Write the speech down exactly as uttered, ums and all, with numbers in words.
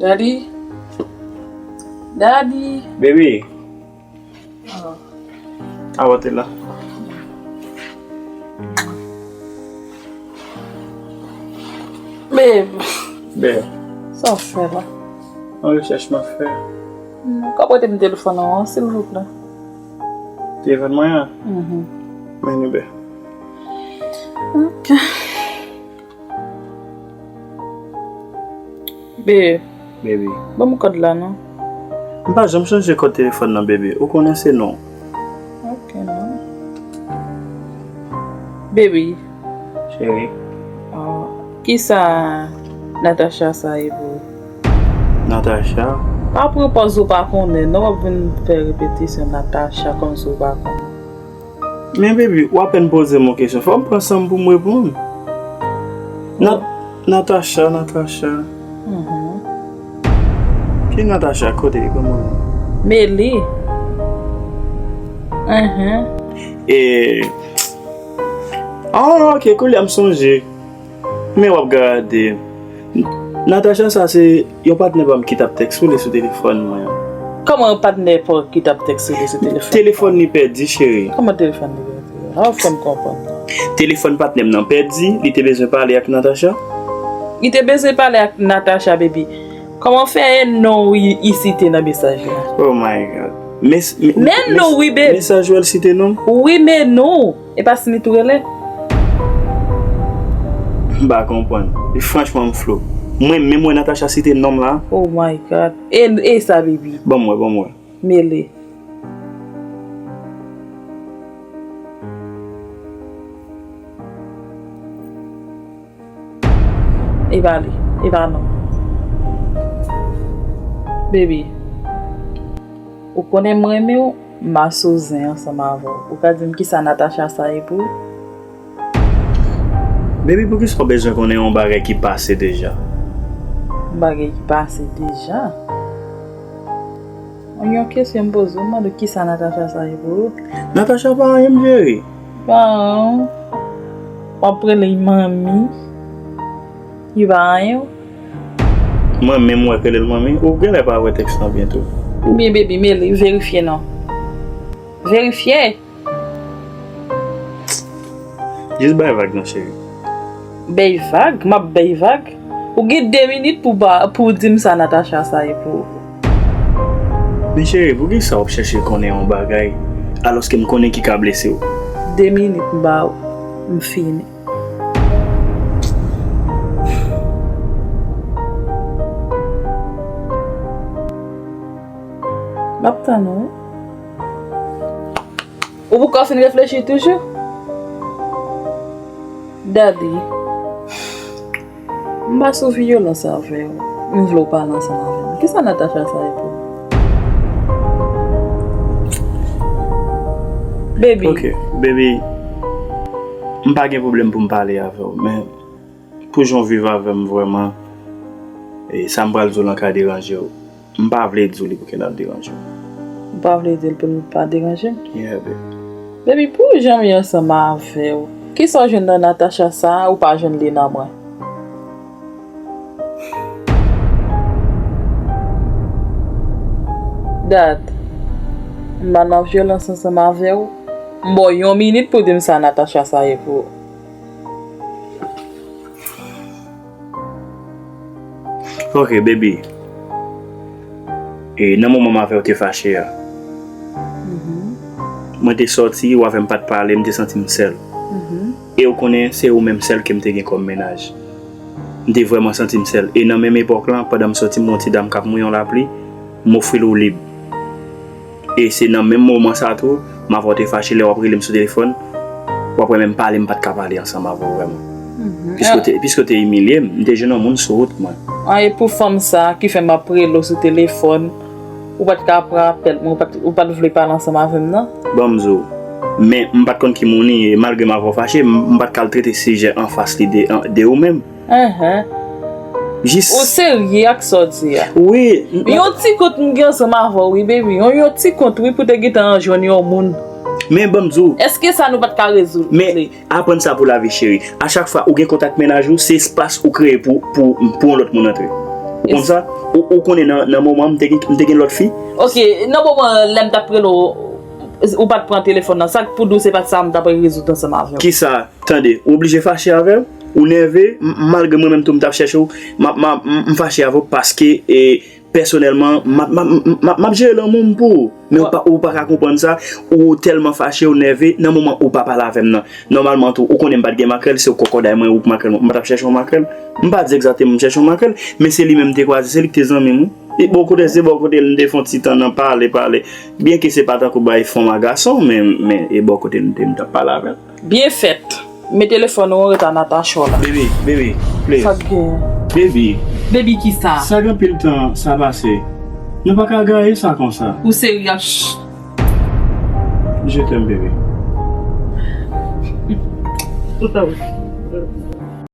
Daddy. Daddy. Baby. Oh. Awa te la. Babe. Babe. Sa w fè la? Yon rechèch m ap fè. Ka prete m telefòn nan, silvouplè? Telefòn mwen an? Mhm. Men li, babe. Ok. Babe, Baby. Ban m kòd la non. M pa janm chanje kòd telefòn nan, baby. Ou konnen se non. Ok non. Baby. Cheri. Ah, kisa Natacha sa ye pou ou? Natacha. Pa pran pòz ou pa konnen non, w ap vin fè repetisyon Natacha kòmsi w pa konnen. Men baby, w apèn poze m yon kesyon. Fò m pran san m pou m reponn. Nat Natacha, Natacha. Mhm. Ki Natacha? Kote? Ban m wè. Meli. Mhm. E. Ah, ok, koulye a m sonje. Men w ap gade. Natacha sa se yon patnè pa m ki t ap tèks ou li sou telefòn mwen an. Kòman yon patnè pa w ki t ap tèks ou li sou telefòn? Telefòn li pèdi, cheri. Kòman telefòn li pèdi? Sa w fè m konprann. Telefòn patnè m nan pèdi, li te bezwen pale ak Natacha. Li te bezwen pale ak Natacha, baby. Kòman fè e non w li site nan mesaj la? Oh my God. Mes, me, Men nou, wi, babe. Mesaj ou al site non m? Wi, men nou. E pa Smith ou rele? M pa konprann. Franchman, m flou. Mwen menm wè Natacha site non m la. Oh my God. E, e sa, baby. Ban m wè, ban m wè. Mele. E pa li. E pa non. Baby. Ou konnen m renmen w, m a sou zen ansanm avè w. Ou ka di m kisa Natacha sa ye pou ou? Baby, poukisa w bezwen konnen yon bagay ki pase deja? Yon bagay ki pase deja? Yon kesyon m poze w, m mande w kisa Natacha sa ye pou ou? Natacha pa anyen, m cheri. Bon, w ap rele l manmi. Li pa anyen. Mwen menm wè k rele l manmi. Ou genlè pa wè tèks lan byen tou. Oubyen baby, Mele, verifye non. Verifye. Jis bay vag non, cheri. Bay vag? M ap bay vag? Ou gen de minit pou ba, pou di m sa Natacha sa ye pou ou. Men cheri, poukisa w ap chèche konnen yon bagay alòske m konnen ki ka blese w? De minit m ba ou, m fini. M ap tann ou wi. Ou poko fin reflechi toujou? Daddy, m pa sou vyolans avè w. M vle w pale ansanm avè m. Kisa Natacha sa ye pou ou? Baby. Ok, baby, m pa gen pwoblèm pou m pale avè w, men pou jan w viv avè m vrèman, e sa m pral di w lan ka deranje w. M pa vle di w li pou ke l al deranje w. Ou pa vle di l pou l pa deranje m? Yeah, baby. Baby, pou jan m ye ansanm avè w, kisa w jwenn nan Natacha sa a ou pa jwenn li nan mwen? Dat, m pa nan vyolans ansanm avè w. M ba w yon minit pou di m sa Natacha sa ye pou ou. Ok, baby. E nan moman m avè w te fache a, mwen te sòti, ou avè m pa t pale, m te santi m sèl. E ou konnen, se ou menm sèl ke m te gen kòm mennaj. M te vrèman santi m sèl. E nan menm epòk lan, pandan m sòti, m wè yon ti dam k ap mouye yon lapli, m ofri l ou lib. E se nan menm moman sa tou, m avè w te fache lè w ap rele m sou telefòn, w ap wè menm pale m pa t ka pale ansanm avè w vrèman. Piske w te, piske w te imilye m, m te jwenn yon moun sou wout mwen. An, e pou fanm sa a ki fè m ap rele w sou telefòn, ou pa t ka pran apèl mwen, ou pa t, ou pa t vle pale ansanm avè m non? Ban m di w, men m pa t konn ki moun li ye, malgre m avè w fache, m, m pa t ka al trete sijè anfas li de, de ou menm. Enhen. Jis. Ou serye ak sa w di a? Wi. Yon ti kont m gen ansanm avè w wi, baby. Yon, yon ti kont wi pou te gentan jwenn yon moun. Men ban m di w. Èske sa nou pa t ka rezoud? Men aprann sa pou lavi, cheri. A chak fwa ou gen kont ak mennaj ou, se espas ou kreye pou, pou, pou yon lòt moun antre. Ou konn sa? Ou, ou konnen nan, nan moman m te gen, m te gen lòt fi. Ok, nan moman lè m t ap rele w, ou pa t pran telefòn nan. Sa k pou di w se pa t sa m t ap rezoud ansanm avè w? Kisa? Tande, ou oblije fache avè l? Ou nève? M- Malgre mwen menm tou m t ap chèche w, m ap- m ap- m- m fache avè w paske e, pèsonèlman, m ap- m ap- m ap- m ap jere lanmou m pou ou. Men ou pa- ou pa ka konprann sa, ou tèlman fache, ou nève, nan moman ou pa pale avè m nan. Nòmalman tou, ou konnen m pa t gen makrèl, se kòkòday mwen ou makrèl, m pa t ap chèche yon makrèl. M pa di egzakteman m chèche yon makrèl, men se li menm m te kwaze, se li k te zanmi m wi. E bò kote, se bò kote l m te fè yon ti tan nan pale, pale. Byenke se pa tankou bay fanm a gason, men, men e bò kote l m te, m t ap pale avè l. Byen fèt. Men telefòn ou an rete a Natacha la. Baby, baby, please. Sa k gen? Baby, Baby kisa? Sa gen pil tan sa pase. Nou pa ka gaye sa konsa. Ou serye? Je t'aime, baby. Ou ta